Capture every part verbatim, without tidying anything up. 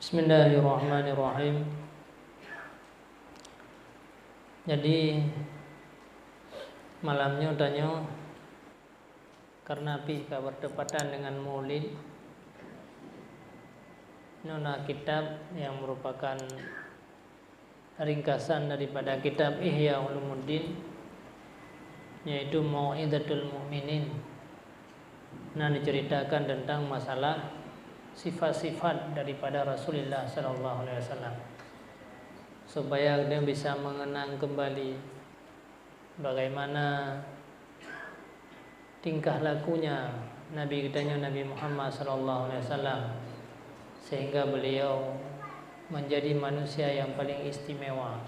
Bismillahirrahmanirrahim. Jadi, malam nyoe tanyoe, karena pih ka bertepatan dengan Maulid, nyoe na kitab yang merupakan ringkasan daripada kitab Ihya Ulumuddin, yaitu Mau'izatul Mu'minin. Nah, diceritakan tentang masalah sifat-sifat daripada Rasulullah sallallahu alaihi wasallam, supaya kita bisa mengenang kembali bagaimana tingkah lakunya Nabi kita nyoe, Nabi Muhammad sallallahu alaihi wasallam, sehingga beliau menjadi manusia yang paling istimewa,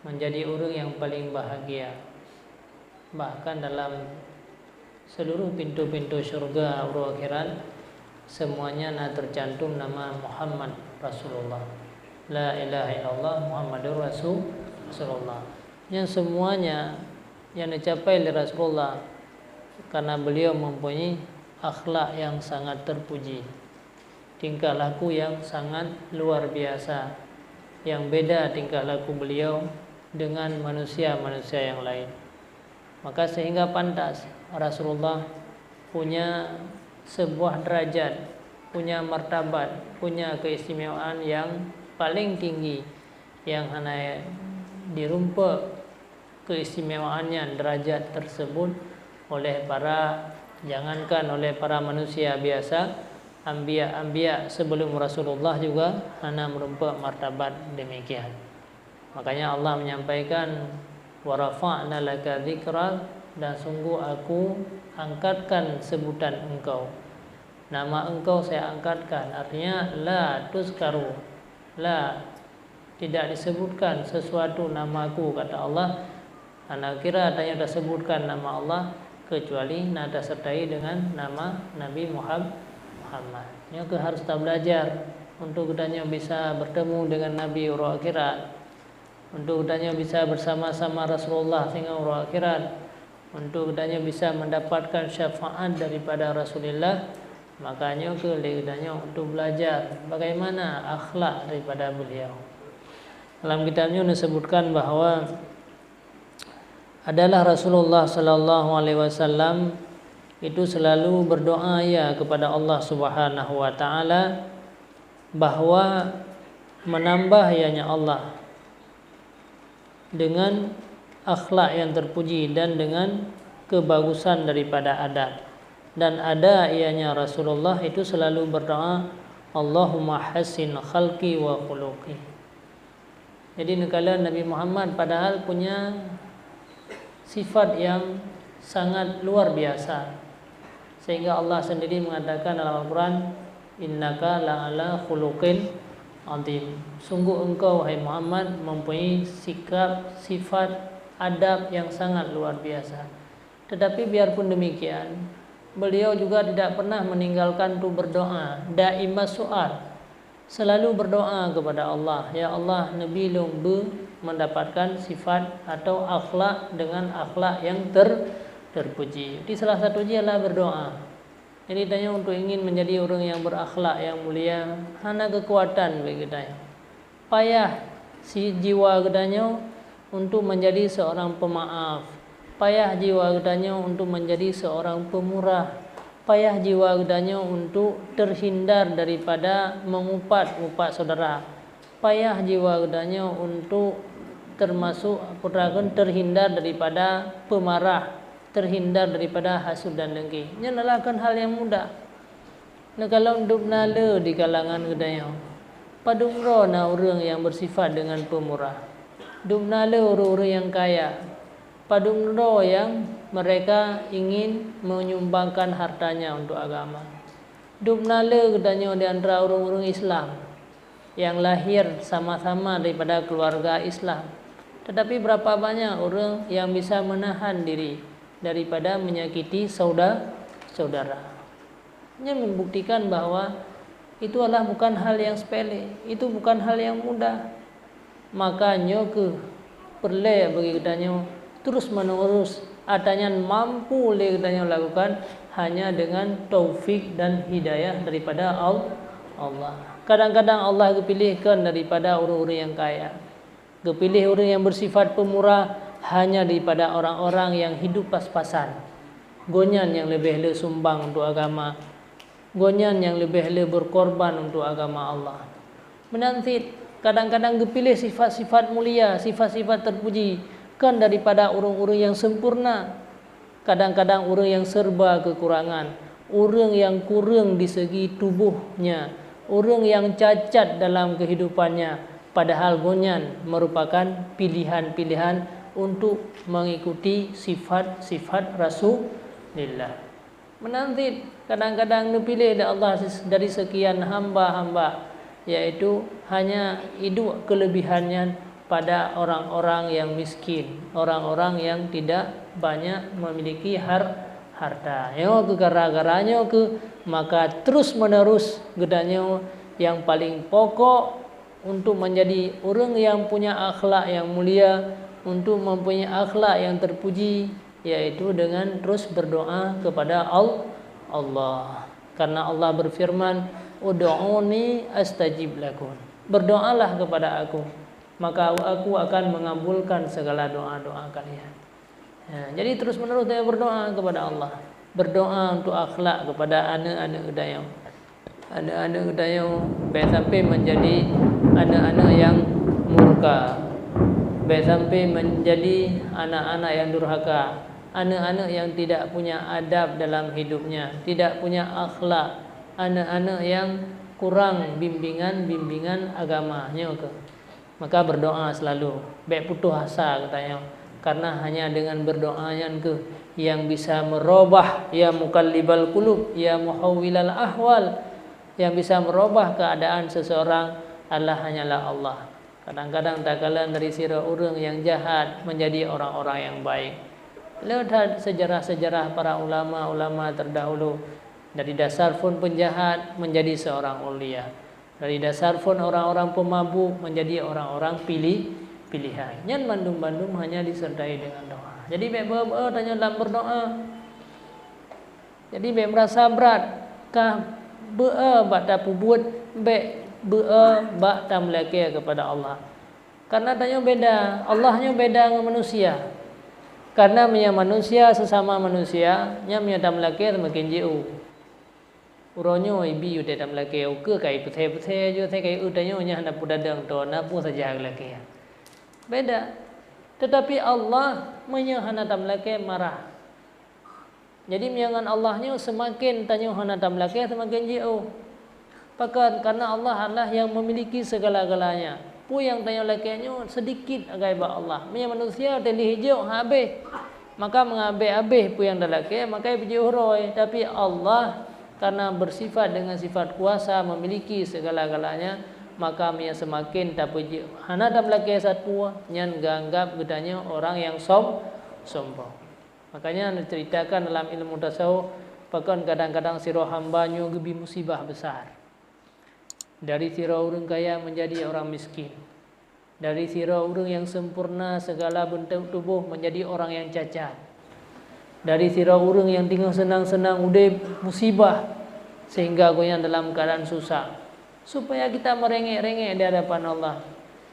menjadi ureuëng yang paling bahagia. Bahkan dalam seluruh pintu-pintu syurga uroe akhirat, semuanya na tercantum nama Muhammad Rasulullah. La ilaha illallah Muhammadur Rasul-, Rasulullah. Yang semuanya yang dicapai oleh Rasulullah karena beliau mempunyai akhlak yang sangat terpuji, tingkah laku yang sangat luar biasa, yang beda tingkah laku beliau dengan manusia-manusia yang lain. Maka sehingga pantas Rasulullah punya sebuah derajat, punya martabat, punya keistimewaan yang paling tinggi, yang hana dirumpok keistimewaannya, derajat tersebut, oleh para, jangankan oleh para manusia biasa, anbiya-anbiya sebelum Rasulullah juga hana merumpok martabat demikian. Makanya Allah menyampaikan, "Wa rafa'na laka dzikrak," dan sungguh Aku angkatkan sebutan engkau. Nama engkau saya angkatkan, artinya la tuzkaru, la, tidak disebutkan sesuatu namaku, kata Allah. Hana kira tanyoe tasebutkan nama Allah, kecuali na tasertai dengan nama Nabi Muham-, Muhammad. Nyoe keuh harus tabelajar untuk geutanyoe bisa bertemu dengan Nabi uroe akhirat, untuk geutanyoe bisa bersama-sama Rasulullah singoh uroe akhirat, untuk geutanyoe bisa mendapatkan syafaat daripada Rasulullah. Maka nyoe keuh lé geutanyoe untuk belajar bagaimana akhlak daripada beliau. Dalam kitab nyoe disebutkan bahwa adalah Rasulullah sallallahu alaihi wasallam itu selalu berdoa ia kepada Allah Subhanahu wa Taala bahwa menambah ianya Allah dengan akhlak yang terpuji dan dengan kebagusan daripada adab. Dan ada ianya Rasulullah itu selalu berdoa, "Allahumma hassin khalqi wa khuluqi." Jadi, neukalon Nabi Muhammad padahal punya sifat yang sangat luar biasa, sehingga Allah sendiri mengatakan dalam Al-Quran, "Innaka la'ala khuluqin azim." Sungguh engkau, hai Muhammad, mempunyai sikap, sifat, adab yang sangat luar biasa. Tetapi biarpun demikian, beliau juga tidak pernah meninggalkan untuk berdoa, daimas su'al. Selalu berdoa kepada Allah, "Ya Allah, neubi lôn beu mendapatkan sifat atau akhlak dengan akhlak yang ter-, terpuji." Jadi salah satu ji adalah berdoa. Jadi tanyoe untuk ingin menjadi ureuëng yang berakhlak yang mulia, hana keukuatan bagi geutanyoe. Payah si jiwa geutanyoe untuk menjadi seorang pemaaf. Payah jiwa geutanyoe untuk menjadi seorang pemurah. Payah jiwa geutanyoe untuk terhindar daripada mengupat-upat saudara. Payah jiwa geutanyoe untuk termasuk, peue teuma kheun, terhindar daripada pemarah, terhindar daripada hasut dan dengki. Nyan adalah kon hal yang mudah. Neukalon dubna le di kalangan geutanyoe, padum droe na ureuëng nyang beusifat deungon peumurah. Dubna le ureuëng-ureuëng nyang kaya, padum droe nyang mereka ingin menyumbangkan hartanya untuk agama. Dubna le geutanyoe di antara ureuëng-ureuëng Islam nyang lahir sama-sama daripada keuluwarga Islam. Tetapi berapa banyak ureuëng nyang bisa meunahan diri daripada menyakiti sauda-, saudara? Nyan membuktikan bahwa itu adalah bukan hal yang sepele, itu bukan hal yang mudah. Maka nyoe keuh peureulée bagi geutanyoe terus-menerus, ata nyan mampu lé geutanyoe lakukan hanya dengan taufik dan hidayah daripada Al-, Allah. Kadang-kadang Allah geupiléh kon daripada ureuëng-ureuëng nyang kaya. Geupiléh ureuëng nyang beusifat peumurah hanya daripada orang-orang nyang hidup pas-pasan. Gobnyan nyang leubeh le sumbang untuk agama. Gobnyan nyang leubeh le beukorban untuk agama Allah. Meunan cit, kadang-kadang geupiléh sifat-sifat mulia, sifat-sifat teupuji, kon daripada ureuëng-ureuëng nyang sempurna. Kadang-kadang ureuëng nyang serba keukurangan, ureuëng nyang kureueng di segi tubohnya, ureuëng nyang cacat dalam keuhidupannya, padahal gobnyan meurupakan pilihan-pilihan untuk mengikuti sifat-sifat Rasulillah. Meunan cit, kadang-kadang neupiléh lé Allah dari sekian hamba-hamba, yaitu hanya iduek keulebihan nyan pada orang-orang nyang miskin, orang-orang nyang tidak banyak memiliki har-, harta. Nyoe keuh gara-gara nyoe keuh, maka terus-menerus geutanyoe nyang paling pokok untuk menjadi ureuëng nyang punya akhlak nyang mulia, untuk mempunyai akhlak nyang terpuji, yaitu dengan terus berdoa kepada Al-, Allah. Karena Allah berfirman, "Ud'uni astajib lakum." Berdoalah kepada Aku, maka Aku akan mengabulkan segala doa-doa kalian. Ya, jadi terus-menerus tanyoe berdoa kepada Allah. Berdoa untuk akhlak kepada aneuk-aneuk geutanyoe. Aneuk-aneuk geutanyoe bék sampai menjadi aneuk-aneuk nyang murka. Bék sampai menjadi anak-anak nyang durhaka. Aneuk-aneuk nyang tidak punya adab dalam hidupnya, tidak punya akhlak. Aneuk-aneuk nyang kurang bimbingan-bimbingan agama. Nyoe keuh. Maka berdoa selalu, bék putoh asa geutanyoe, karena hanya dengan berdoa nyan keuh nyang bisa merubah, ya muqallibal qulub, ya muhawwilal ahwal, yang bisa merubah keadaan seseorang adalah hanyalah Allah. Kadang-kadang takalon dari sidroe ureuëng nyang jahat menjadi orang-orang yang baik. Le that sejarah-sejarah para ulama-ulama terdahulu, dari dasar phon penjahat menjadi seorang ulia. Dari dasar phon orang-orang peumabuk menjadi orang-orang pilih, pilihan. Nyan mandum-mandum hanya disertai dengan doa. Jadi, bék beu-, beu-, tanyoe lam berdoa. Jadi, bék merasa brat. Ka beu-, bak tapeubuet, bék beu-, bak tameulakée kepada Allah. Karena tanyoe beda. Allah nyoe beda ngon manusia. Karena meunyoe manusia sesama manusia, nyan meunyoe tameulakée seumaken jiôh. Uroe nyoe ibi u tée tameulakée, ukeue ka ipeuthée-peuthée ju, thée ka ieu tanyoe nyan hana peue dadeueng, toh na peue saja geulakée. Beda. Tetapi Allah meunyoe hana tameulakée marah. Jadi meunyoe ngon Allah nyoe seumaken tanyoe hana tameulakée, seumaken jiôh. Pakon? Karena Allah adalah yang memiliki segala-galanya. Peue nyang tanyoe lakée nyoe seudikit agai bak Allah. Meunyoe manusia teuh lheueh jok habéh, maka meunyoe habéh-habéh peue nyang talakée, maka ipeujeuet uroe. Tapi Allah, karena bersifat dengan sifat kuasa, memiliki segala-galanya, maka meunyoe seumaken tapeujeuet hana tameulakée sapeue, nyan geuanggab geutanyoe orang nyang som-, sombong. Makanya, neuceuritakan dalam ilmu tasawuf, pakon kadang-kadang sidroe hamba nyoe geubi musibah besar. Dari sidroe ureuëng kaya menjadi orang miskin. Dari sidroe ureuëng nyang sempurna segala bentuk tuboh menjadi orang nyang cacat. Dari sidroe ureuëng nyang teungoh seunang-seunang udeb, musibah, sehingga gobnyan dalam keadaan susah. Supaya kita merengek-rengek di hadapan Allah.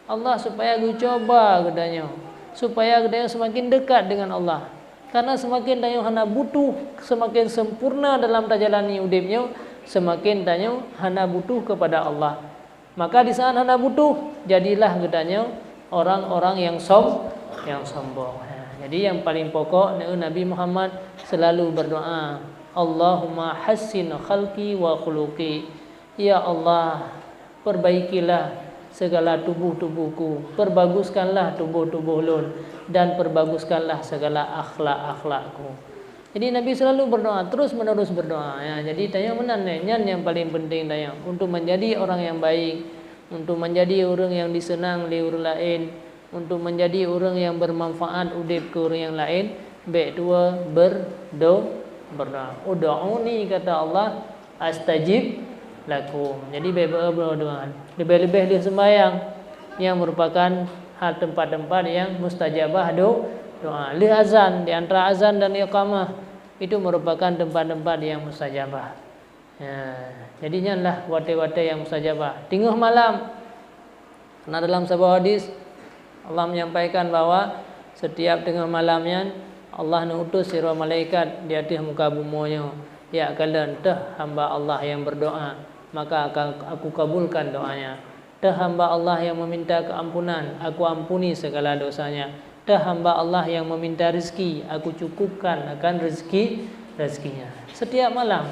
Allah supaya geucuba geutanyoe, supaya geutanyoe seumaken dekat dengan Allah. Karena seumaken tanyoe hana butuh, seumaken sempurna dalam tajalani udeb nyoe, seumaken tanyoe hana butuh kepada Allah. Maka di saat hana butuh, jadilah geutanyoe orang-orang nyang som-, nyang sombong. Ha, jadi nyang paling pokok, Nabi Muhammad selalu berdoa, "Allahumma hassin khalqi wa khuluqi." Ya Allah, perbaikilah segala tuboh-tubohku, perbaguskanlah tuboh-tuboh lôn, dan perbaguskanlah segala akhlak-akhlakku. Jadi Nabi selalu berdoa, terus-menerus berdoa. Ya, jadi tanyoe meunan nyan nyang paling penting tanyoe untuk menjadi orang yang baik, untuk menjadi ureuëng nyang diseunang lé ureuëng laén, untuk menjadi ureuëng nyang bermanfaat udeb keu ureuëng nyang laén, bék tuwoe berdo-, berdoa. "Ud'uni," kata Allah, "astajib lakum." Jadi, bék beu-, berdoa. Leubeh-leubeh lheueh sembahyang, nyang merupakan hal tempat-tempat nyang mustajabah do-, doa. Lheueh azan, di antara azan dan iqamah, itu merupakan tempat-tempat nyang mustajabah. Ya, jadi nyan lah watée-watée nyang mustajabah. Teungoh malam. Karena dalam saboh hadis, Allah menyampaikan bahwa setiap teungoh malam nyan, Allah neutus sidroe malaikat di ateueh muka bumoe nyoe, jak kalon teuh hamba Allah nyang berdoa, maka akan Aku kabulkan doanya. Teuh hamba Allah nyang meminta keampunan, Aku ampuni segala dosanya. Teuh hamba Allah nyang meminta rezeki, Aku cukupkan akan rezeki, rezekinya. Setiap malam.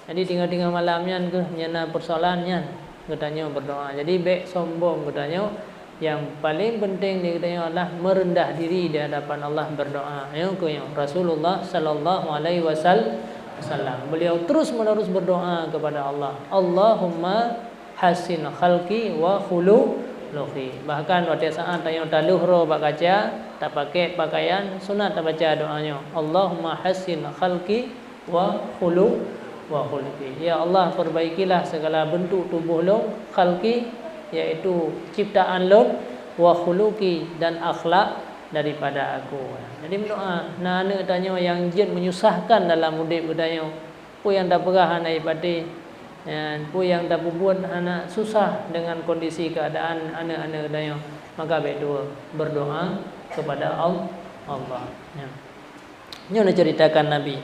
Jadi, teungoh-teungoh malam nyan keuh nyang na persoalan nyan geutanyoe berdoa. Jadi, bék sombong geutanyoe. Yang paling penting di geutanyoe adalah merendah diri di hadapan Allah berdoa. Nyoe keuh nyoe Rasulullah sallallahu alaihi wasal-, wasallam. Beliau terus menerus berdoa kepada Allah. Allahumma hassin khalqi wa khuluqi. Bahkan watée saát tanyoe talheueh roe bak kaca, tapakék pakaian, sunat tabaca doa nyoe, Allahumma hassin khalqi wa khuluq, wa khuluqi. Ya Allah, perbaikilah segala bentuk tubuh lôn, khalqi, yaitu ciptaan lôn, wa khuluqi, dan akhlak daripada aku. Jadi meudoa, na aneuëk tanyoe nyang jeuet menyusahkan dalam udeb geutanyoe. Peue nyang tapeugah hana jipatéh, nyan, peue nyang tapeubuet hana susah dengan kondisi keadaan aneuëk-aneuëk geutanyoe, maka bék tuwoe berdoa kepada Al-, Allah. Nyan. Nyoe neuceuritakan Nabi.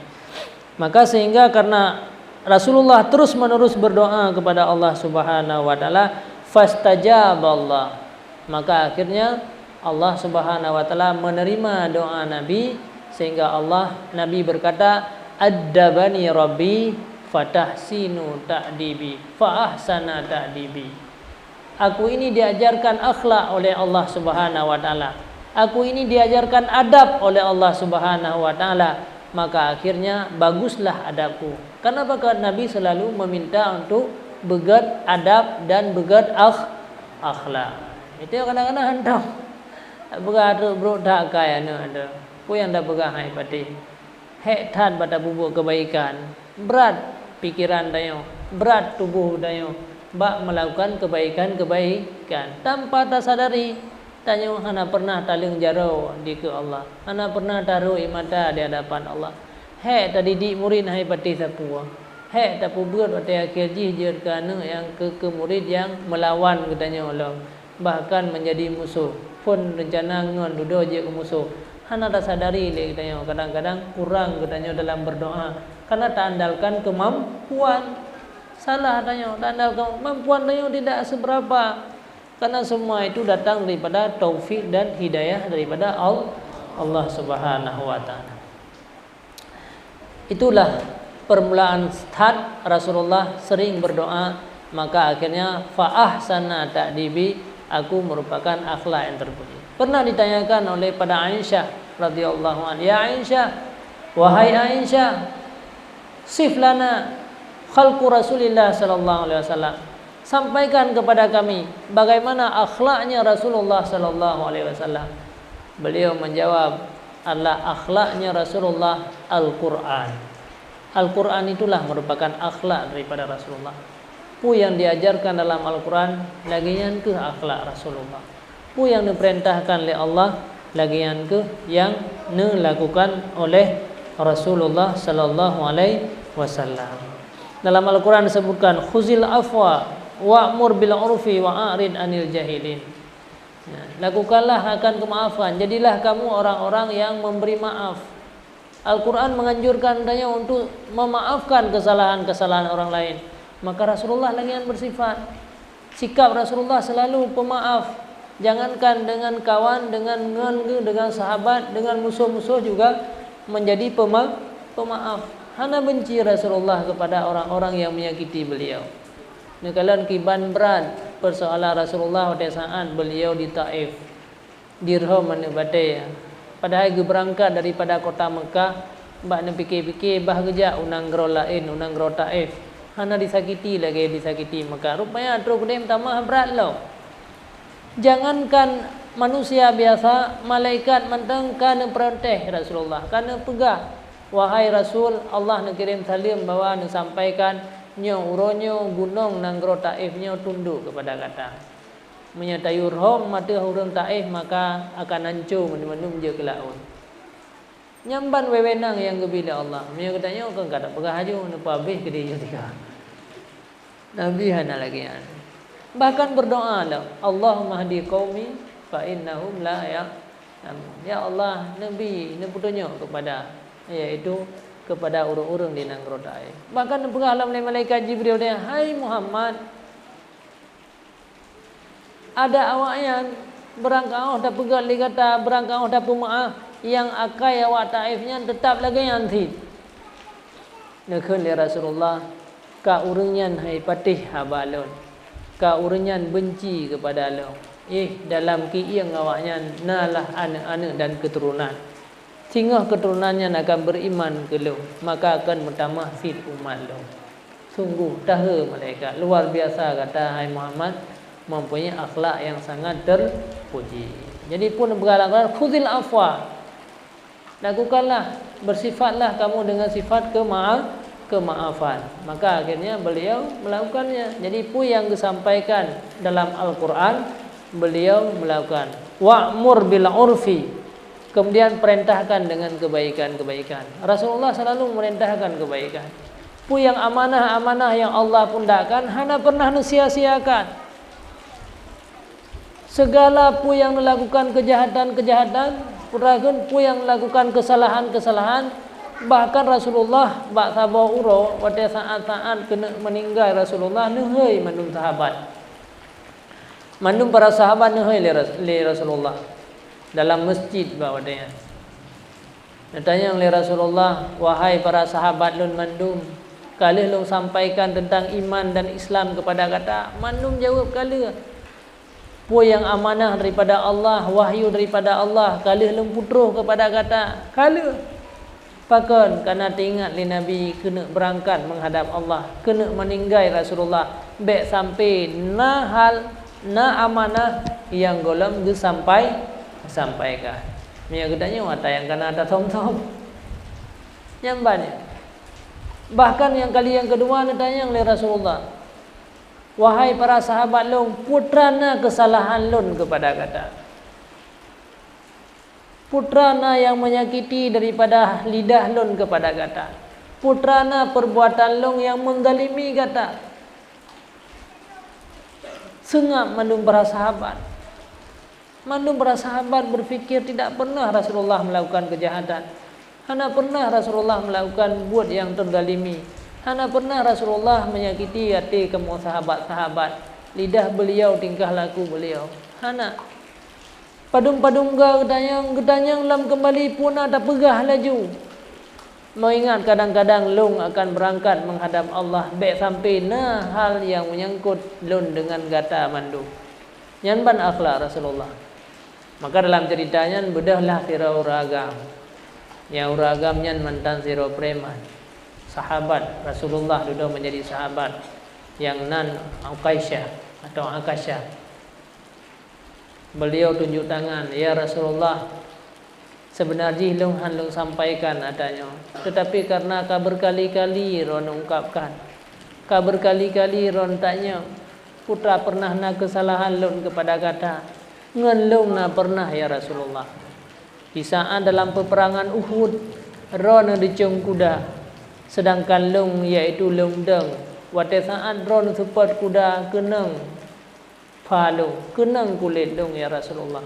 Maka sehingga karena Rasulullah terus-menerus berdoa kepada Allah Subhanahu wa Taala, fastajaballah. Maka akhirnya Allah Subhanahu wa Taala menerima doa Nabi, sehingga Allah, Nabi berkata, "Addabani Rabbi fatahsinu ta'dibi, fa ahsana ta'dibi." Aku ini diajarkan akhlak oleh Allah Subhanahu wa Taala. Aku ini diajarkan adab oleh Allah Subhanahu wa Taala, maka akhirnya baguslah adabku. Kenapa? Karena Nabi selalu meminta untuk beugét adab dan beugét akh-, akhlak. Itu kadang-kadang hantom. Peugah trok brok that akai aneuëk tu. Peue nyang tapeugah hai patéh? Hék that bak tapeubuet keubaikan, brat pikeran tanyoe, brat tuboh tanyoe bak meulakukan keubaikan-keubaikan. Tanpa tasadari, tanyoe hana pernah taleueng jaroe dikeue Allah, hana pernah tarhot ié mata di hadapan Allah. Hék tadidik murit hai patéh sapeue, hék tapeubuet watée akhé jih jeuet keu aneuëk nyang keu, keu murit nyang meulawan geutanyoe lom, bahkan meunjadi musoh. Phon reuncana ngon dudoe jeuet keu musoh. Hana tasadari lé geutanyoe, kadang-kadang kurang geutanyoe dalam berdoa, karena taandalkan keumampuan. Salah tanyoe, taandalkan keumampuan tanyoe tidak seberapa. Karena semua itu datang daripada taufik dan hidayah daripada Al-, Allah Subhanahu wa Taala. Itulah permulaan start Rasulullah sering berdoa, maka akhirnya fa ahsana ta'dibi, aku merupakan akhlak yang terpuji. Pernah ditanyakan oleh pada Aisyah radhiyallahu anha, "Ya Aisyah, wahai Aisyah, sif lana khalqu Rasulillah sallallahu alaihi wasallam." Sampaikan kepada kami bagaimana akhlaknya Rasulullah sallallahu alaihi wasallam. Beliau menjawab, adalah akhlaknya Rasulullah Al-Quran. Al-Quran itulah merupakan akhlak daripada Rasulullah. Peue nyang diajarkan dalam Al-Quran, lagée nyan keuh akhlak Rasulullah. Peue nyang neupeurintahkan lé Allah, lagée nyan keuh nyang neulakukan oleh Rasulullah sallallahu alaihi wasallam. Dalam Al-Quran disebutkan, "Khuzil afwa wa'mur bil urfi wa a'rid anil jahilin." Ya, lakukanlah akan kemaafan. Jadilah kamu orang-orang yang memberi maaf. Al-Quran menganjurkan tanyoe untuk memaafkan kesalahan-kesalahan orang lain. Maka Rasulullah lagée nyan bersifat. Sikap Rasulullah selalu pemaaf. Jangankan dengan kawan, dengan ngon geuh, dengan sahabat, dengan musoh-musoh juga menjadi pema-, pemaaf. Hana benci Rasulullah kepada orang-orang yang menyakiti beliau. Neukalon kiban brat persoalan Rasulullah watée saát beliau di Taif. Dirhom aneuëk batée. Padahai geubeurangkat daripada kota Meukah, bak neupike-pike bah geujak u nanggroe laén, u nanggroe Taif. Hana disakiti lagée disakiti Meukah. Rupanya trok udeb tamah brat lom. Jangankan manusia biasa, malaikat mantong ka neupronteh Rasulullah, ka neupeugah, "Wahai Rasul, Allah neukirém saleuem bahwa neusampaikan nyoe uroe nyoe gunong nanggroe Taif nyoe tundok keupada gata. Meunyoe tayue rhom ateueh ureuëng Taif, maka akan hanco mandum-mandum jeuet keu laôt." Nyan ban wewenang nyang geubri lé Allah. Meunyoe geutanyoe kon ka tapeugah laju, neupeuhabéh keudéh jih tika. Nabi hana lagée nyan. Bahkan berdoa lom, "Allahumma hdi qaumi fa innahum la ya'lamun." Ya Allah, neubi, neupeutunyok kepada, yaitu kepada ureuëng-ureuëng di nanggroe Taif. Bahkan neupeugah lom lé malaikat Jibril, "Hai Muhammad, adak awaknyan beurangkaoh tapeugét lé gata, beurangkaoh tapeumeuáh, nyang akai awak Taif nyan teutab lagée nyan cit." Neukheun lé Rasulullah, "Ka ureuëng nyan hai patéh haba lôn, ka ureuëng nyan beunci keupada lôn. Éh, dalam kiéng awaknyan na lah aneuëk-aneuëk dan keuturonan. Singoh keuturonan nyan akan beuiman keu lôn, maka akan meutamah cit umat lôn. Sunggoh, tahe malaikat, luar biasa gata, hai Muhammad, mempunyai akhlak yang sangat terpuji." Jadi pun beurangkat, "Khuzil afwa." Lakukanlah, bersifatlah kamu dengan sifat kema-, kemaafan. Maka akhirnya beliau melakukannya. Jadi, peue nyang geusampaikan dalam Al-Quran, beliau melakukan. "Wa'mur bil urfi." Kemudian perintahkan dengan kebaikan-kebaikan. Rasulullah selalu memerintahkan kebaikan. Peue nyang amanah-amanah nyang Allah pundakkan, hana pernah neusia-siakan. Segala peue nyang neulakukan keujahatan-keujahatan, peue nyang neulakukan keusalahan-keusalahan, bahkan Rasulullah bak saboh uroe watée saát-saát keuneuk meuninggai Rasulullah neuhôi mandum sahabat. Mandum para sahabat neuhôi lé Ras-, lé Rasulullah dalam masjid bak watée nyan. Neutanyong lé Rasulullah, "Wahai para sahabat lôn mandum, ka lheueh lôn sampaikan teuntang iman dan Islam keupada gata?" Mandum jaweueb, "Ka lheueh." "Peue nyang amanah daripada Allah, wahyu daripada Allah, ka lheueh lôn peutroh keupada gata?" "Ka lheueh." "Pakon?" "Kareuna teuingat lé Nabi keuneuk beurangkat meuhadab Allah, keuneuk meuninggai Rasulullah, bék sampai na hal, na amanah nyang gohlom geusampai, sampaikan." Meunyoe geutanyoe ata nyang kana tathom-thom. Nyan ban nyan. Bahkan nyang kali nyang keudua neutanyong lé Rasulullah, "Wahai para sahabat lôn, peue teuma na keusalahan lôn keupada gata? Peue teuma na nyang menyakiti daripada lidah lôn keupada gata? Peue teuma na peurbuatan lôn nyang meuzalimi gata?" Seungab mandum para sahabat. Mandum para sahabat berpikir tidak pernah Rasulullah melakukan kejahatan. Hana pernah Rasulullah melakukan buet nyang teuzalimi. Hana pernah Rasulullah menyakiti até kamoe sahabat-sahabat. Lidah beliau, tingkah laku beliau. Hana. Padum-padum ga geutanyong, geutanyong lam keumbali peue na tapeugah laju. Meuingat kadang-kadang lôn akan beurangkat meuhadab Allah, bék sampai na hal nyang meunyangkot lôn deungon gata mandum. Nyan ban akhlak Rasulullah. Maka dalam cerita nyan beudôhlah sidroe ureuëng agam. Nyang ureuëng agam nyan mantan sidroe preman. Sahabat Rasulullah dudoe menjadi sahabat nyang nan Ukaisyah atau Akasyah. Beliau tunjuk tangan, "Ya Rasulullah, seubeuna jih lôn han lôn sampaikan ata nyoe, teutapi kareuna ka beurkali-kali droeneuh ungkapkan, ka beurkali-kali droeneuh tanyong, peue teuma pernah na keusalahan lôn keupada gata. Ngon lôn na pernah, ya Rasulullah. Di saát dalam peupeurangan Uhud, droeneuh dicong kuda, seudangkan lôn, yaitu lôn dong, watée saát droeneuh seupôt kuda keunong pha lôn, keunong kulét lôn, ya Rasulullah.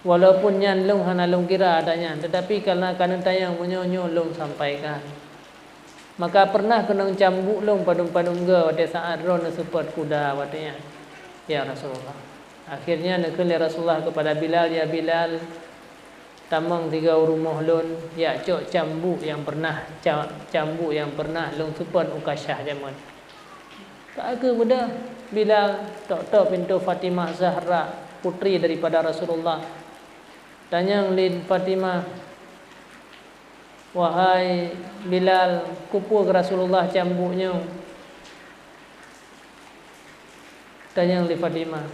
Walaupun nyan lôn hana lôn kira ata nyan, teutapi kareuna ka neutanyong meunyoe nyoe lôn sampaikan. Maka pernah keunong cambuk lôn padum-padum goe watée saát droeneuh seupôt kuda watée nyan, ya Rasulullah." Akhirnya neukheun lé Rasulullah keupada Bilal, "Ya Bilal, tamong sigoe u rumoh lôn, jak cok cambuk nyang pernah, ca-, cambuk nyang pernah lôn seupôt Ukaisyah jameun." Ka keuh beudôh, Bilal tok-tok pintoe Fatimah Zahra, putri daripada Rasulullah. Tanyong lé Fatimah, "Wahai Bilal, keupeue Rasulullah cambuk nyoe?" Tanyong lé Fatimah.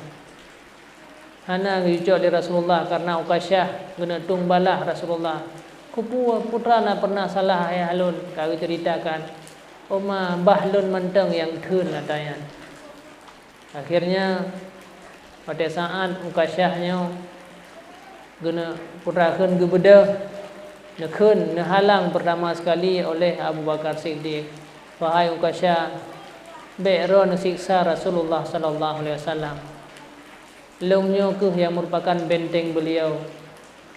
Hana geucok lé Rasulullah kareuna Ukaisyah geuneuk tueng balaih Rasulullah. "Keupeue, peue teuma na pernah salah ayah lôn?" Ka geuceuritakan, "Oma, bah lôn mantong nyang kheun ata nyan." Akhirnya, watée saát Ukaisyah nyoe geuneuk peue teuma kheun geubeudôh, Neukheun, neuhalang pertama sekali oleh Abu Bakar Siddiq, "Wahai Ukasyah, bék droe neusiksa Rasulullah sallallahu alaihi wasallam. Lôn nyoe kheueh nyang meurupakan benteng beliau.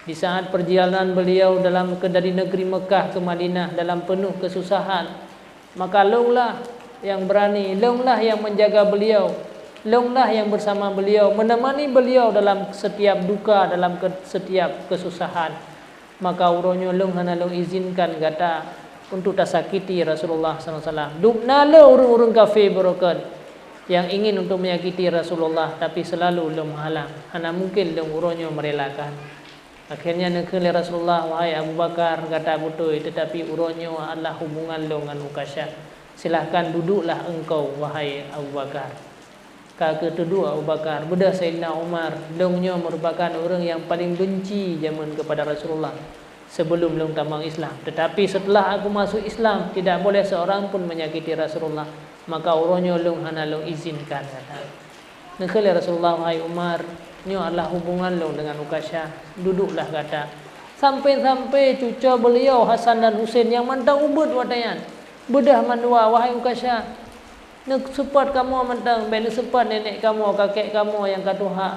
Di saat perjalanan beliau dalam ke, dari negeri Mekah ke Madinah dalam penuh kesusahan, maka lônlah nyang berani, lônlah nyang menjaga beliau, lônlah nyang bersama beliau, menemani beliau dalam setiap duka, dalam ke, setiap kesusahan. Maka uroe nyoe lôn hana lôn izinkan gata untuk tasakiti Rasulullah sallallahu alaihi wasallam. Dum na le ureuëng-ureuëng kafé beureukat nyang ingin untuk menyakiti Rasulullah, tapi selalu lôn meuhalang. Hana mungkin lôn uroe nyoe meurelakan." Akhirnya neukheun lé Rasulullah, "Wahai Abu Bakar, gata beutôi, tetapi uroe nyoe adalah hubungan lôn ngon Ukasyah. Silahkan duduklah engkau, wahai Abu Bakar." Ka geutuduk Abu Bakar, beudôh Saidina Umar, "Lôn nyoe meurupakan ureuëng nyang paleng beunci jameun keupada Rasulullah sebelum lôn tamong Islam. Tetapi setelah aku masuk Islam, tidak boleh seorang pun menyakiti Rasulullah. Maka uroe nyoe lôn hana lôn izinkan gata." Neukheun lé Rasulullah, "Wahai Umar, nyoe adalah hubungan lôn dengan Ukasyah. Duduklah gata." Sampai-sampai cucoe beliau Hasan dan Husein nyang mantong ubit watée nyan beudôh mandua, "Wahai Ukasyah, neuseupôt kamoe mantong, bék neuseupôt nenek kamoe, kakek kamoe nyang ka tuha.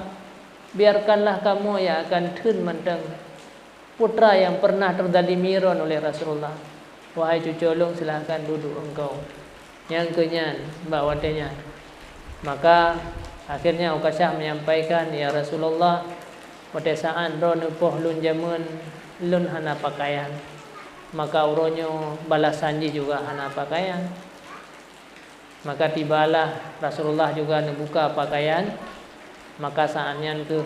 Biarkanlah kamoe nyang akan theun mantong putra nyang pernah teuzalimi droe uleh Rasulullah. Wahai cucoe lôn, silahkan duduk engkau." Nyang keu nyan, bak watée nyan, maka akhirnya Ukasyah menyampaikan, "Ya Rasulullah, watée saát droe neupoh lôn jameun, lôn hana pakaian. Maka uroe nyoe balasan jih juga hana pakaian." Maka tibalah Rasulullah juga neubuka pakaian. Maka saát nyan kheueh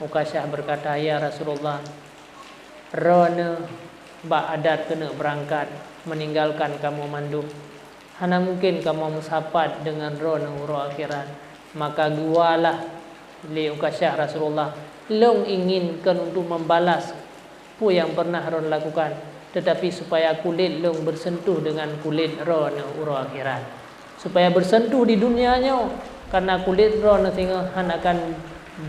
Ukasyah berkata, "Ya Rasulullah, droeneuh bak adat keuneuk beurangkat meninggalkan kamoe mandum. Hana mungken kamoe meusapat deungon droeneuh uroe akhirat." Maka geuwalah lé Ukasyah Rasulullah, "Lôn ingin kon untuk membalas peue nyang pernah droeneuh lakukan, tetapi supaya kulét lôn bersentuh dengan kulét droeneuh uroe akhirat. Supaya bersentuh di dunia nyoe, karena kulét droeneuh singoh hana akan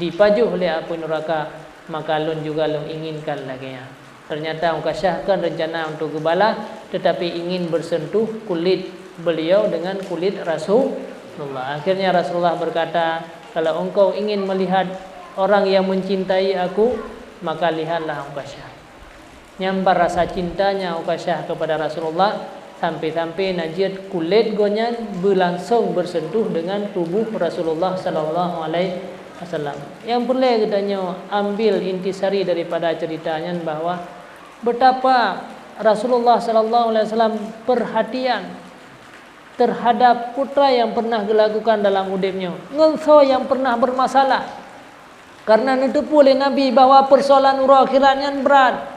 dipajoh lé apui nuraka, maka lôn juga lôn inginkan lagée nyan." Ternyata Ukasyah kon rencana untuk geubalah, tetapi ingin bersentuh kulét beliau dengan kulét Rasulullah. Akhirnya Rasulullah berkata, "Kalau engkau ingin melihat orang yang mencintai aku, maka lihatlah Ukasyah." Nyan ban rasa cintanya Ukasyah kepada Rasulullah, sampai-sampai na jeuet kulét gobnyan beulangsong bersentuh dengan tubuh Rasulullah sallallahu alaihi wasallam. Nyang peureulée geutanyoe ambil intisari daripada cerita nyan bahwa betapa Rasulullah sallallahu alaihi wasallam perhatian terhadap putra nyang pernah geulakukan dalam udeb nyoe, ngon soe nyang pernah bermasalah. Karena neuteupeue lé Nabi bahwa persoalan uroe akhirat nyan brat.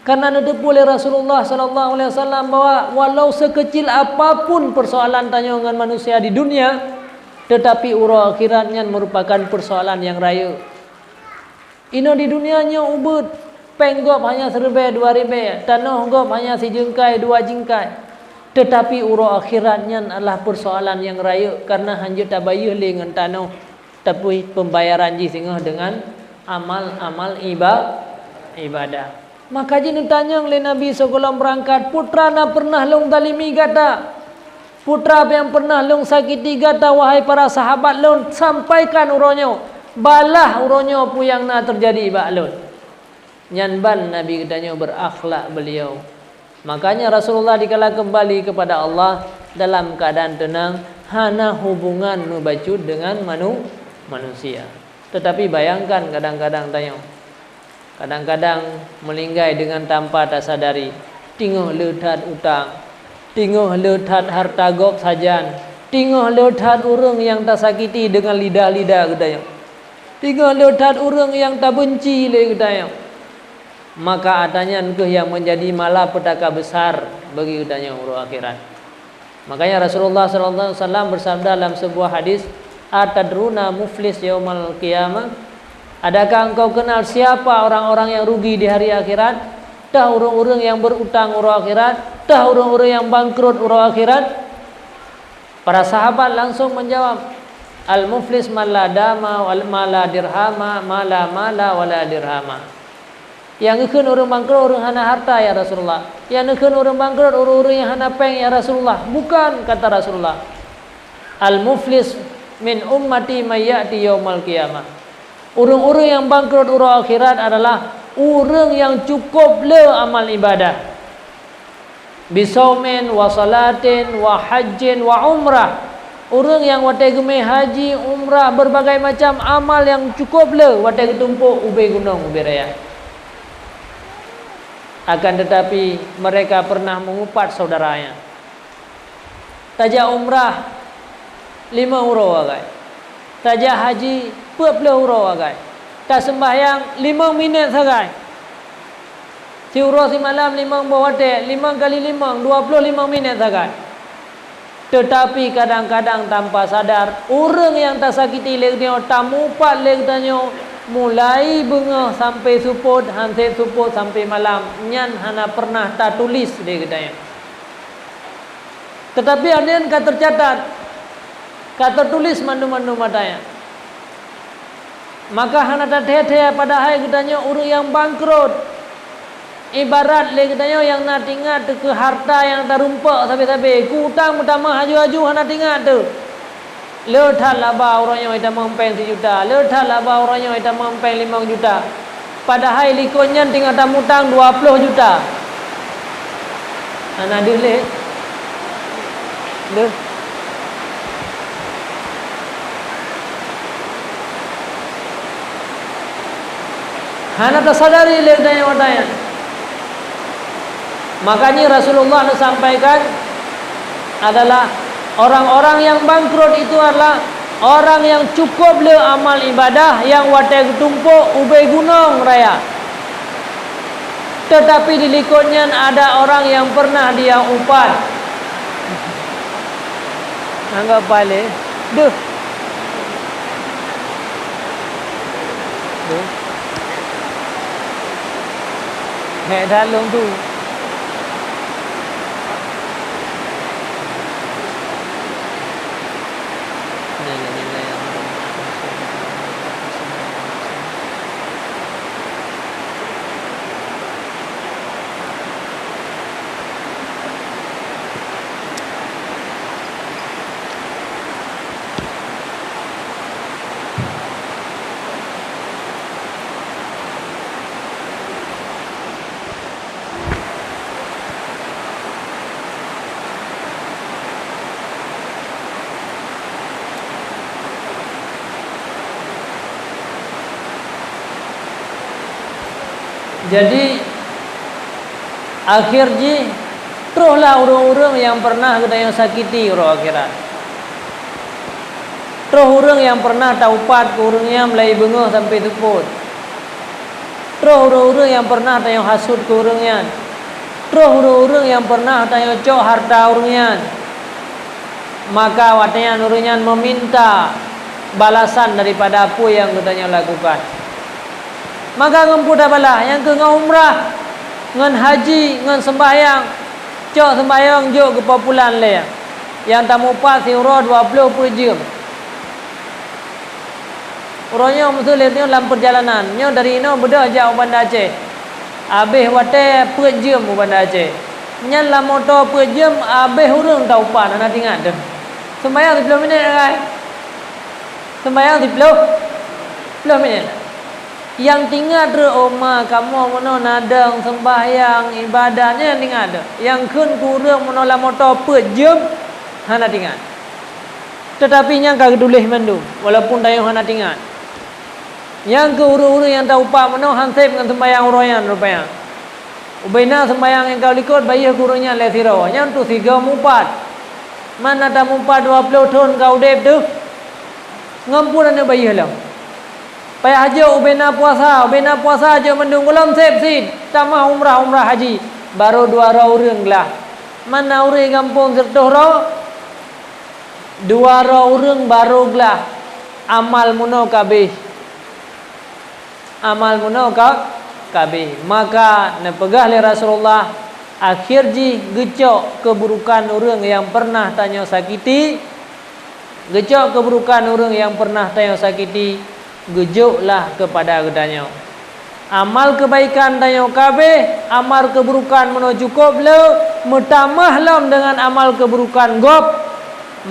Karena neuteupeue lé Rasulullah sallallahu alaihi wasallam bahwa walau sekecil apapun persoalan tanyoe ngon manusia di dunia, tetapi uroe akhirat nyan merupakan persoalan nyang rayeuk. Inoe di dunia nyoe ubit, péng gob hanya siribée dua ribée, tanoh gob hanya sijeungkai dua jeungkai. Tetapi uroe akhirat nyan adalah persoalan nyang rayeuk, karena hanjeuet tabayeue lé ngon tanoh, tapi pembayaran jih singoh deungon amal-amal iba-, ibadah. Maka jih neutanyong lé Nabi sigohlom beurangkat, "Putra na pernah lôn zalimi gata? Putra nyang pernah lôn sakiti gata, wahai para sahabat lôn? Sampaikan uroe nyoe, balah uroe nyoe peue nyang na teujadi bak lôn." Nyan ban Nabi geutanyoe berakhlak beliau. Makanya Rasulullah dikala kembali kepada Allah dalam keadaan tenang, hana hubungan meubacut dengan manu-, manusia. Tetapi bayangkan kadang-kadang tanyoe, kadang-kadang meulinggai deungon tanpa tasadari, teungoh le that utang, teungoh le that harta gob sajan, teungoh le that ureuëng nyang tasakiti deungon lidah-lidah geutanyoe, teungoh le that ureuëng nyang tabeunci lé geutanyoe. Maka atra nyan kheueh nyang meunjadi malapetaka besar bagi geutanyoe uroe akhirat. Makanya Rasulullah sallallahu alaihi wasallam bersabda dalam sebuah hadis, "Atadruna muflis yaumal qiyamah?" Adakah engkau kenal siapa orang-orang yang rugi di hari akhirat? Tah ureuëng-ureuëng nyang berutang uroe akhirat, tah ureuëng-ureuëng nyang bangkrut uroe akhirat. Para sahabat langsung menjawab, "Al-muflis man la dama wal ma la dirhama, ma la mala wala dirhama." Nyang geukheun ureuëng bangkrot ureuëng hana harta, ya Rasulullah. Nyang geukheun ureuëng bangkrot ureuëng-ureuëng nyang hana péng, ya Rasulullah. Bukan, kata Rasulullah. "Al-muflis min ummati may ya'ti yaumal qiyamah." Ureuëng-ureuëng nyang bangkrot uroe akhirat adalah ureuëng nyang cukup le amal ibadah. "Bisaumin wa salatin wa hajjin wa umrah." Ureuëng nyang watée geumé haji, umrah, berbagai macam amal nyang cukup le watée geutumpôk ubé gunong, ubé raya. Akan tetapi, mereka pernah mengupat saudaranya. Tajak umrah, limong uroe agai. Tajak haji, peuet ploh uroe agai. Taseumbahyang, limong minét sagai. Siuroe simalam limong boh watée, limong kali limong, dua ploh limong minét sagai. Teutapi kadang-kadang tanpa sadar, ureuëng nyang tasakiti lé geutanyoe, tamupat lé geutanyoe, mulai beungoh sampai seupôt, han sép seupôt sampai malam, nyan hana pernah tatulis lé geutanyoe. Teutapi aneuk ka teucatat, ka teutulis mandum-mandum ata nyan. Maka hana tathée-thée padahai geutanyoe ureuëng nyang bangkrot. Ibarat lé geutanyoe nyang na teuingat teuh keu harta nyang tarumpok sabe-sabe, keu utang meutamah aju-aju hana teuingat teuh. Le that laba uroe nyoe itamong péng sijuta, le that laba uroe nyoe itamong péng limong juta. Padahai likot nyan teungoh tamutang dua ploh juta. Hana deuh lé. Deuh. Hana tasadari lé geutanyoe watée nyan. Makanya Rasulullah neusampaikan adalah orang-orang yang bangkrut itu adalah orang yang cukup le amal ibadah nyang watée geutumpôk ubé gunong raya. Tetapi di likot nyan ada orang yang pernah dia upat. Anggap paléh. Deuh. Deuh. Hék that lôn tu. Jadi, akhir jih, trohlah ureuëng-ureuëng nyang pernah geutanyoe sakiti uroe akhirat. Troh ureuëng nyang pernah taupat keu ureuëng nyan mulai beungoh sampai seupôt. Troh ureuëng-ureuëng nyang pernah tanyoe hasut keu ureuëng nyan. Troh ureuëng-ureuëng nyang pernah tanyoe cok harta ureuëng nyan. Maka watée nyan ureuëng nyan meuminta balasan daripada peue nyang geutanyoe lakukan. Maka ngon peue tabalah, nyang keu ngon umrah, ngon haji, ngon seumbahyang, cok seumbahyang jok keu po pulan lé, nyang tamupat siuroe dua ploh peuet jeuem. Uroe nyoe meuseu lé nyoe lam peurjalanan, nyoe dari inoe beudôh jak u Banda Aceh. Abéh watée peuet jeuem u Banda Aceh. Nyan lam moto peuet jeuem, abéh ureuëng taupat hana teuingat deuh. Seumbahyang siploh minét, agai. Seumbahyang siploh, ploh minét. Nyang teuingat rot, oh ma, kamoe meunoe nadong, seumbahyang, ibadat, nyan nyang teuingat rot. Nyang kheun keu ureuëng meunoe lam moto peuet jeuem, hana teuingat. Teutapi nyan ka geutuléh mandum, walaupun tanyoe hana teuingat. Nyang keu ureuëng-ureuëng nyang taupat meunoe han sép ngon seumbahyang uroe nyan rupanya. Ubena seumbahyang nyang ka likot bayeue keu ureuëng nyan lé sidroe, nyan tu sigoe mupat. Man na tamupat dua ploh thon ka udeb teuh, ngon peue aneuk bayeue lom. Payah jok ubena puasa, ubena puasa jok mandum gohlom sép cit, tamah umrah-umrah haji, barô dua droe ureuëng glah. Man na ureuëng gampông sireutôh droe, dua droe ureuëng barô glah, amal meunoe ka abéh. Amal meunoe ka, ka abéh. Maka neupeugah lé Rasulullah, akhir jih geucok keuburukan ureuëng nyang pernah tanyoe sakiti, geucok keuburukan ureuëng nyang pernah tanyoe sakiti, geujoklah keupada geutanyoe. Amal keubaikan tanyoe ka abéh, amal keuburukan meunoe cukôp le, meutamah lom deungon amal keuburukan gob,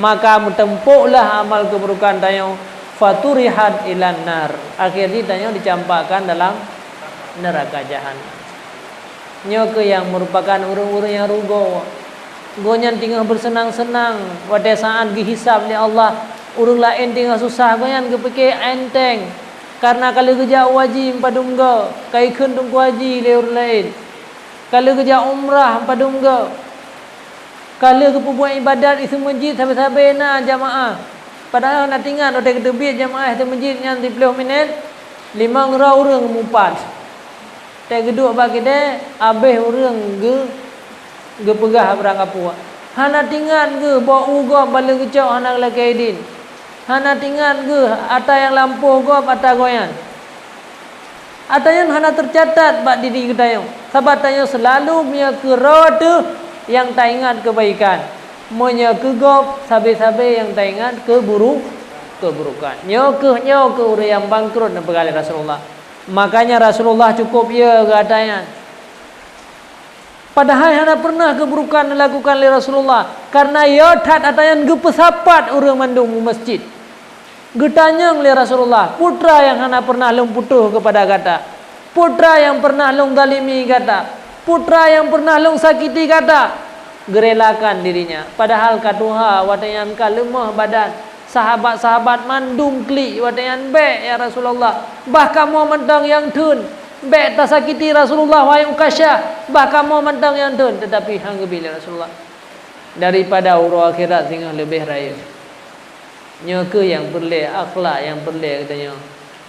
maka meutumpôklah amal keuburukan tanyoe, faturihat ilan nar. Akhé jih tanyoe dicampakkan dalam neuraka jahannam. Nyoe kheueh nyang meurupakan ureuëng-ureuëng nyang rugoe. Gobnyan teungoh beuseunang-seunang watée saát geuhisab lé Allah. Ureuëng laén teungoh susah, gobnyan geupike enteng. Kareuna ka lheueh geujak u haji padum goe, ka ikheun teungku haji lé ureuëng laén. Ka lheueh geujak umrah padum goe. Ka lheueh geupeubuet iébadat di seumeujid sabe-sabe na jamaah. Padahai hana teuingat watée geuteubiet jamaah di seumeujid nyan siplôh minét, limong droe ureuëng mupat. Watée geuduek bak keudée, abéh ureuëng geu-, geupeugah barang apui. Hana teuingat geuh boh u gob ban lheueh geucok hana geulakée idin. Hana teuingat geuh ata nyang lampôh gob ata gobnyan. Ata nyan hana teucatat bak diri geutanyoe, sabab tanyoe seulalu meunyoe keu droe teuh nyang taingat keubaikan, meunyoe keu gob sabe-sabe nyang taingat keuburu-, keuburukan. Nyoe kheueh, nyoe kheueh ureuëng nyang bangkrot neupeugah lé Rasulullah. Makanya Rasulullah cukôp yö keu ata nyan. Padahai hana peureunah keuburukan dilakukan lé Rasulullah, kareuna yö that ata nyan geupeusapat ureuëng mandum u meuseujid. Geutanyong lé Rasulullah, "Peue teuma nyang hana peureunah lôn putôh keupada gata? Peue teuma nyang peureunah lôn zalimi gata? Peue teuma nyang peureunah lôn sakiti gata?" Geurelakan dirinya, padahai ka tuha watée nyan ka leumoh badan. Sahabat-sahabat mandum klik watée nyan, "Bék, ya Rasulullah, bah kamoe mantong nyang theun. Bék tasakiti Rasulullah, wahai Ukasyah, bah kamoe mantong nyang theun." Teutapi han geubi lé Rasulullah. Daripada uroe akhirat singoh leubeh rayeuk. Nyoe kheueh nyang peureulée, akhlak nyang peureulée geutanyoe.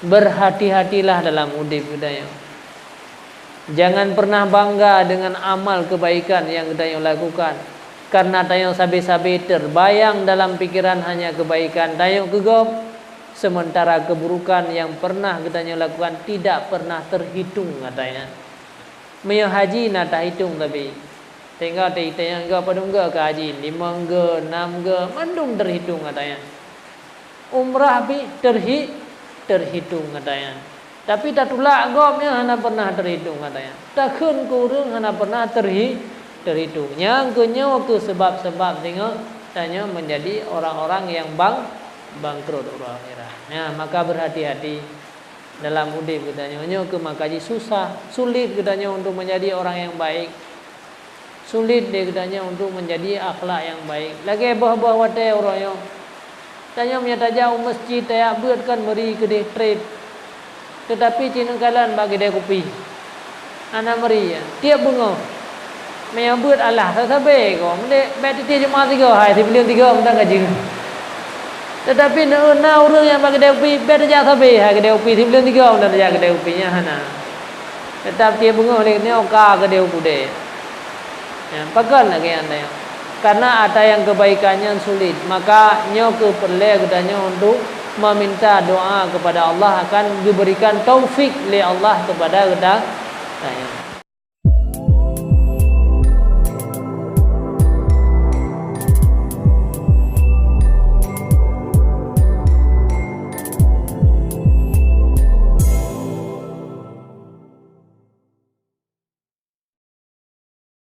Berhati-hatilah dalam udeb geutanyoe. Jangan pernah bangga dengan amal kebaikan yang geutanyoe lakukan, karena tanyoe sabe-sabe terbayang dalam pikiran hanya kebaikan tanyoe keu gob, sementara keburukan yang pernah geutanyoe lakukan tidak pernah terhitung, katanya. Meunyoe haji na tahitong sabe, tinggai teuitanyong gob padum goe ka haji, limong goe, nam goe, mandum terhitung, katanya. Umrah pih terhi-, terhitung, katanya. Tapi tatulak gob nyan hana pernah terhitung, katanya. Takheun keu ureuëng hana pernah terhi-, terhitung. Nyang keu nyoe kheueh sebab-sebab singoh tanyoe menjadi orang-orang yang bang-, bangkrut uroe akhirat. Nah, maka berhati-hati dalam udeb geutanyoe. Nyoe kheueh maka jih susah, sulit geutanyoe untuk menjadi orang yang baik. Sulit lé geutanyoe untuk menjadi akhlak yang baik. Lagée boh-boh watée uroe nyoe, tanyoe meunyoe tajak u meuseujid tajak beuet kan meuri keudeh treb, teutapi cit neukalon bak keudè kupi. Hana meuri, ya. Tieb beungoh. Meunyoe beuet alah sabe-sabe ko, meudeh bék titih jeumaah tiga hai, sibuleuen tiga mantong ka jeuet. Teutapi na ureuëng nyang bak keudè kupi, bék tajak sabe hai keudè kupi, sibuleuen tiga mantong tajak keudè kupi, nyan hana. Teutap tieb beungoh lé nyoe ka keudeh u keudè. Nyan, pakon lagée nyan tanyoe. Karena ata nyang kebaikan nyan sulit, maka nyoe kheueh peureulée geutanyoe untuk meminta doa kepada Allah akan geuberikan taufik lé Allah kepada geuta-, tanyoe.